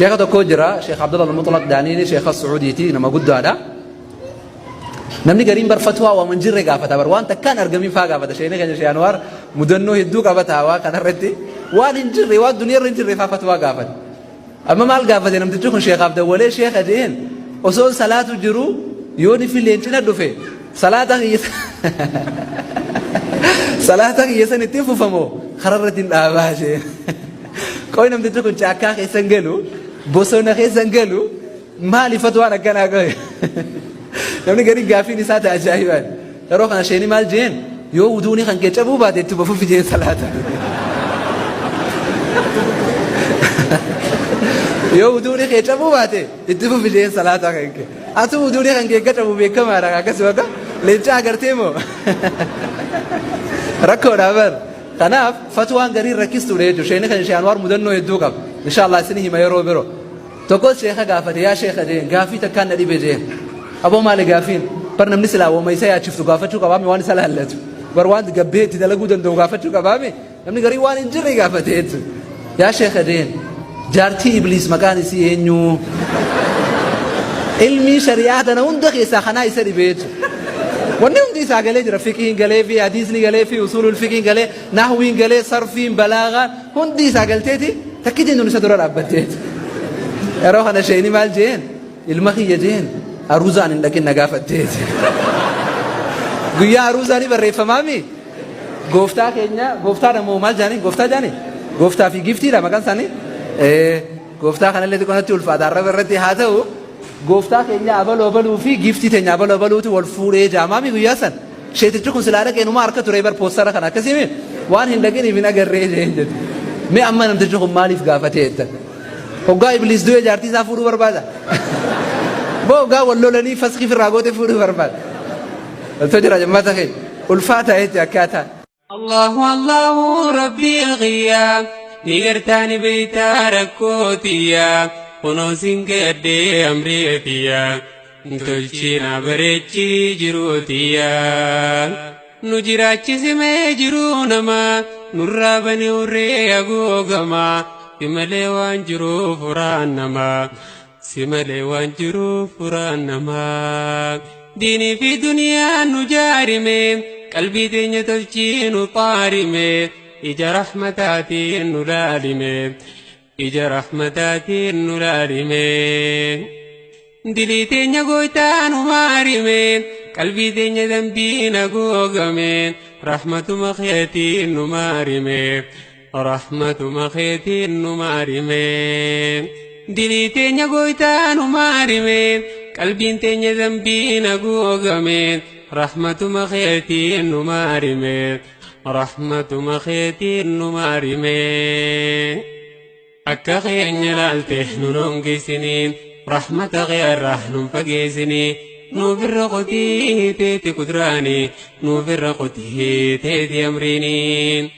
Sheekha tokko jira, Sheekh Abdullah Al-Mutlaq Daaniini, sheekha Su'uudiiti, nama guddaadha. Namni gariin bar fatwaa waan hin jirre gaafata bar, waan takkaan argamin faa gaafata. Sheekni keenya Sheekh Anwaar mudannoo hedduu qabata waa kanarratti, waan hin jirre, waan duniyaarra hin jirre faa fatwaa gaafata. Amma maal gaafate namtichi kun? Sheekaaf dawwalee, sheeka jeen, osoon salaatu jiru yoo ni fi leencina dhufe salaata kiyya san ittiin fufamoo kararratti hin dhaabaa jeen. Qoy, namtichi kun caakkaa keessa hin galu, bosona keessa hin galu, maali fatwaan akkanaa qoy? Namni gariin gaafiin isaa ta'a ajaa'ibaan. Yeroo kana sheeni maal jeen? Yoo wuduuni kan kee cabuu baate itti fufi jeen salaata. Yoo wuduuni kee cabuu baate itti fufi jeen salaata kan kee. Atu wuduuni kan kee akka cabu beekamaadha, akkasuma akka leencaa agartee moo rakkoodha bar. Kanaaf fatwaan gariin rakkistuudha jechuudha. Sheeni kan Shee Anwaar mudannoo hedduu qaba. Inshaallah isin hima yeroo biroo. Tokkos sheeka gaafate, yaa sheeka jeen, gaafii takkaan na dhibe jeen. Aboo, maali gaafiin? Bar namni silaa wama isa yaachiftu gaafachuu qabaame, waan isa laallatu. Bar waan gabbee itti dalaguu danda'u gaafachuu qabaame, namni garii waan hin jirre gaafate jechuudha. Yaa sheeka jeen, jaartii Ibliis maqaan isii eenyu? Ilmii shari'aa tana hunda keessaa kanaa isa dhibe jechuudha. Wanni hundi isaa galee jira. Fiqiin galee fi hadiisni galee fi usuulul fiqiin galee, nahwiin galee, sarfiin, balaagaan hundi isaa galteeti, takkitiin tun isa dura dhaabbatteeti. Yeroo kana sheeni maal jeen? Ilma kiyya jeen, aruuzaan hin dhaqin na gaafatteeti. Guyyaa aruuzaa ni barreeffamaami. Gooftaa keenya, gooftaadha moo maal jaanii? Gooftaa jaanii? Gooftaa fi giftiidha maqaan isaanii. Gooftaa kanallee xiqqoonatti ulfaata arraba irratti haa ta'u. Gooftaa keenya abaluu abaluu fi giftii teenya abaluu abaluutu wal fuudhee jaamaami guyyaa san. Sheetichi kun silaa dhaqee numa harka ture bar poostara kana, akkasii waan hin dhaqiniif hin agarree jeen jedhu. Mee amma namtichi kun maaliif gaafatee jettan? Hoggaa Ibliis du'ee jaartii isaa fuudhuu barbaada? Boo, hoggaa wal lolanii faskii firraa goote fuudhuu barbaada? Waltoo jira jemmaata keenya. Ulfaata jechi akkaataa. Allahu Allahu Rabbii kiyya, ni gartaani beeytaa rakkoo tiyya, kunoo sin kadhee amrii tiyya, tolchiina bareechii jiruu tiyya, nu jiraachisimee jiruu nama nurraa bani urree haguugama, si malee waan jiruuf furaan namaa, si malee waan jiruuf furaan namaa. Diinii fi duniyaan nu jaarime, qalbii teenya tolchii nu xaarime, ija rahmataatiin nu laalime, ija rahmataatiin nu laalime. Dilii teenya gooytaa nu maarime, qalbii teenya dambiin haguugame, rahmatuma keetiin nu maarime, rahmatuma keetiin nu maarime. Dilii teenya gooytaa nu maarime, qalbiin teenya dambiin haguugame, rahmatuma keetiin nu maarime, rahmatuma keetiin nu maarime. Akka keenya laalte nun hongeessinii, rahmata keerraa nun fageessinii, nuuf irra qotii teeti kudraanii, nuuf irra qotii teeti amriinii.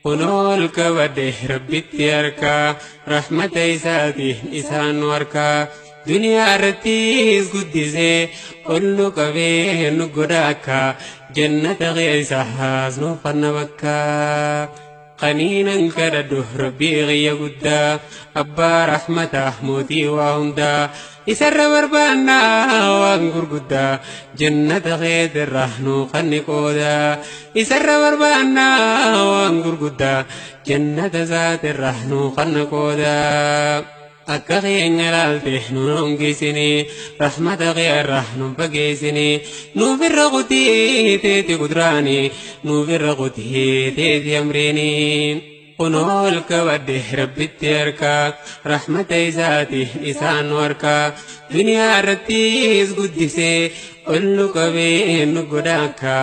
Kunoo ol qabadhe Rabbitti harkaa, rahmata isaatiin isaan nu harkaa, duniyaa irrattis guddisee ol nu qabee nu godha akka jannata keessaas nuuf fanna bakka. Qaniinan kadhadhu Rabbii kiyya guddaa, abbaa rahmataa, mootii waa hundaa, isarra barbaannaa waan gurguddaa, jannata keetirraa nuu kanni qoodaa, isarra barbaannaa waan gurguddaa, jannata isaatirraa nuu kanna qoodaa. Akka keenya laalte nun hongeessinii, rahmata keerraa nun fageessinii, nuuf irra qotii teeti kudraanii, nuuf irra qotii teeti amriinii. Kunoo ol qabadhe Rabbitti harkaa, rahmata isaatiin isaan nu harkaa, duniyaa irrattis guddisee ol nu qabee nu godha akka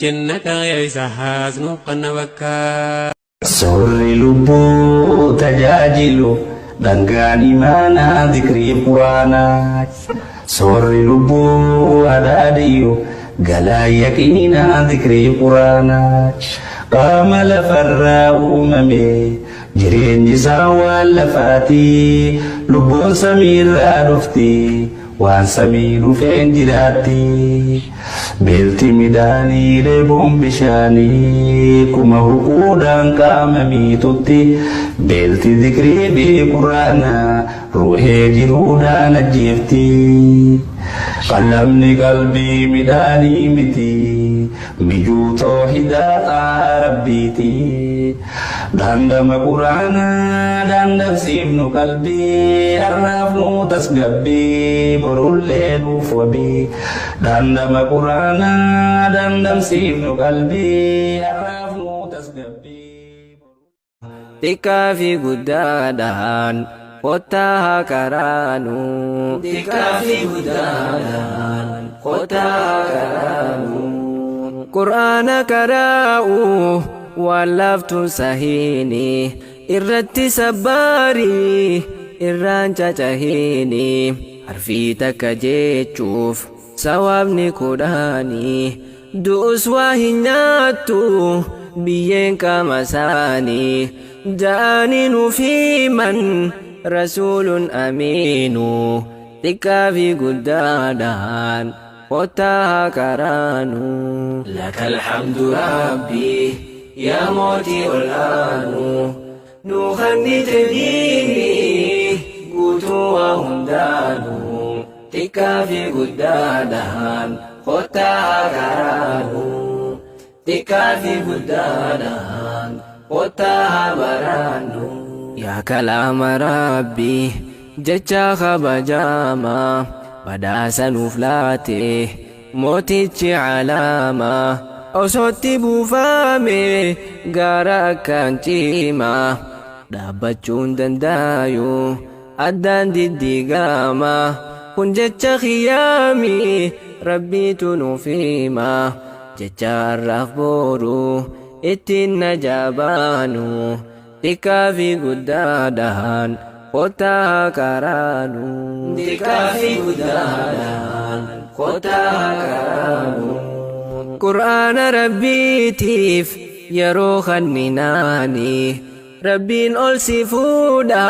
jannata keessaas nuuf kanna bakka. Soorri lubbuu tajaajilu dhangaan imaanaa zikrii quraanaa. Soorri lubbuu adhaadhiyyu galaa yaqiinaa zikrii quraanaa. Qaama lafarraa uumame, jireenyi isaa waan lafaati, lubbuun samiirraa dhufti. Waan samii dhufeen jiraatti. Beelti midhaanii dheebuun bishaanii kuma huquudhaan qaama miitutti. Beelti zikrii fi quraanaa ruuhee jiruudhaan ajjeefti. Qallamni qalbii midhaanii miti mijuu toohidaa xaa rabbiiti. Dhandhama quraanaa dhandhamsiifnu qalbii har'aaf nu tasgabbii borullee nuuf wabii. Dhandhama quraanaa dhandhamsiifnu qalbii har'aaf nu tasgabbii. Xiqqaa fi guddaadhaan kottaa haa qaraanu. Xiqqaa fi guddaadhaan kottaa haa qaraanu. Qur'aana qaraa'u waan laaftuun sahiini irratti sabbaari irraan cacahiini harfii takka jechuuf sawaabni kudhaani du'us waa hin nyaattu biyyeen qaama isaanii ja'anii nuuf himan rasuulun amiinu xiqqaa fi guddaadhaan kottaa haa qaraanu. Lakal hamdu rabbi yaa mootii ol aanu nuu kennite diinii guutuu waa hundaanu xiqqaa fi guddaadhaan kottaa haa qaraanu. Xiqqaa fi guddaadhaan kottaa haa baraannu. Yaa kalaama rabbii jecha kabajamaa badhaasa nuuf laate mootichi alaamaa osootti buufame gaara akkaan cimaa dhaabbachuun dandaayu addaan diddiigama kun jecha kiyyaami rabbiitu nuuf hima jecha har'aaf boru ittiin najaabaanu xiqqaa fi guddaadhaan kottaa haa qaraanu. Xiqqaa fi guddaadhaan kottaa haa qaraanu. Qur'aana rabbiitiif yeroo kanninaani rabbiin ol si fuudha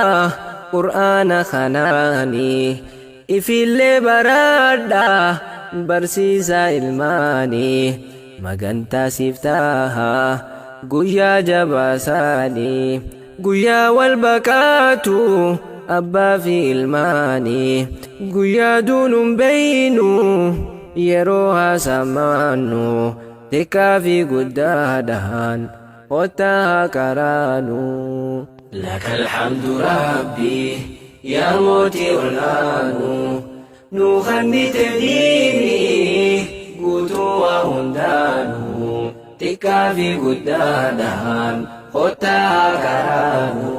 qur'aana kanaani ifillee baraadha barsiisaa ilmaanii magantaa siif taha guyyaa jabaasaanii guyyaa wal baqaatu abbaa fi ilmaanii guyyaa duunuun beeynu yeroo haasamaannu xiqqaa fi guddaadhaan kottaa haa qaraanu. Lakal hamdu rabbi yaa mootii ol aanu nuu kennite diinii guutuu waa hundaanu xiqqaa fi guddaadhaan kottaa haa qaraanu.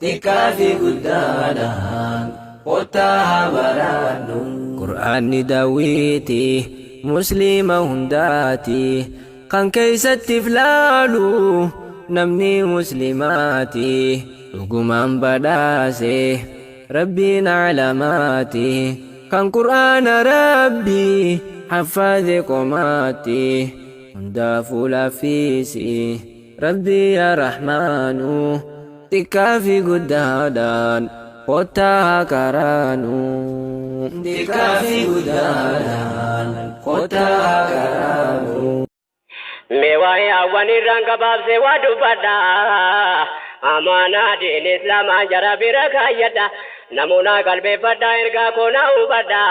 Xiqqaa fi guddaadhaan kottaa haa baraannu. Qur'aanni daawwitii musliima hundaati kan keeysatti filaalu namni muslimaati dhugumaan badhaase rabbiin alamaati kan qur'aana rabbii haffaze qomaatti hundaafuu laaffisi rabbii yaa rahmaanu xiqqaa fi guddaadhaan kottaa haa qaraanu. Xiqqaa fi guddaadhaan kottaa haa qaraanu. Mee waa'ee hawwan irraan gabaabsee waa dubbadha. Amaanaa diin islaamaa jara bira kaayyadha. Namoota qalbeeffadha ergaa koo na hubadha.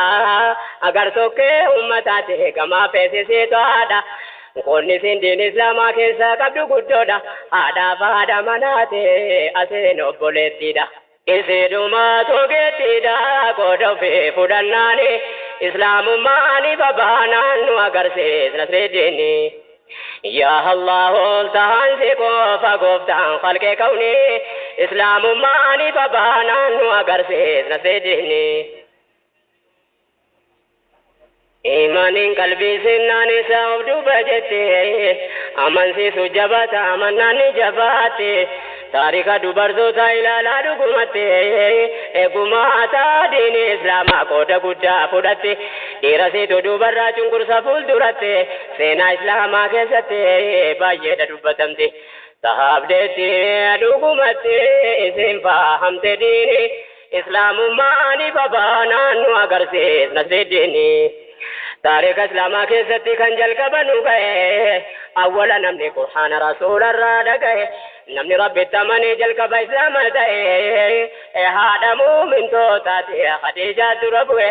Agar tokkee uummataati gamaa feesisiitu haadha. Qonni isin diin islaamaa keessa qabdu guddoodha. Haadhaaf haadha manaati asiin obboleettiidha. Isiidhumaatu geettiidha qooda ofii fudhannaani. Islaamummaan babaanaan nu agarsiisna nasridiini. Yaa Allah ol tahan si qofa gooftaan khalqee kawni islaamummaan babaanaan nu agarsiisna nasridiini. Imaaniin qalbii sinnaan isaa of duuba jette amansiisu jabaata amannaan ni jabaate taarika dubartoota ilaalaa dhugumatte eegumaata diini islaamaa qooda guddaa fudhatte dhiira siitu dubarraa cunqursa fuulduratte seenaa islaamaa keessatti baay'eedha dubbatamte sahaabdeetti dhugumatti isin fahamte diini. Islaamummaan ifa baanaan nu agarsiis Nasriddini. Taarika Islaamaa keessatti kan jalqaba nu ga'e, awwala namni Qur'aana Rasuularraa dhaga'e, namni Rabbitti amanee jalqaba Islaama ta'e, haadha muumintootaati Khadiijaa dura bu'e.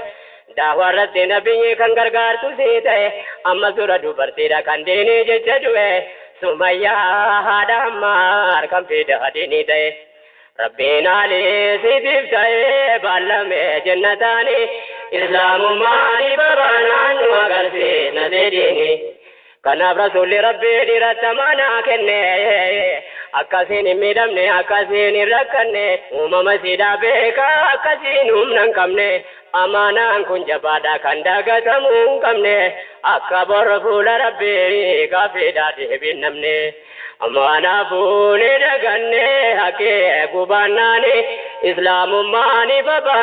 Daawaa irratti nabiyyi kan gargaartu sii ta'e, amma dura dubartiidha kan diinii jecha du'e, Sumayyaa haadha Ammaar kan fida diinii ta'e. Rabbiin alii siitiif ta'e baallame jennataani, Islaamummaan ifa baanaan nu agarsiisna diini. Kanaaf Rasuulli Rabbii dhiiratti amanaa kenne, akkasiin hin miidhamne, akkasiin hin rakkanne, uumama siidhaa beekaa akkasiin humna hin qabne, amaanaan kun jabaadha kan dagatamuu hin qabne, akka bor fuula Rabbii gaaffiidhaa deebiin namne. Amaanaa fuunee daganne haqee gubaannaani, Islaamummaan ifa baanaan.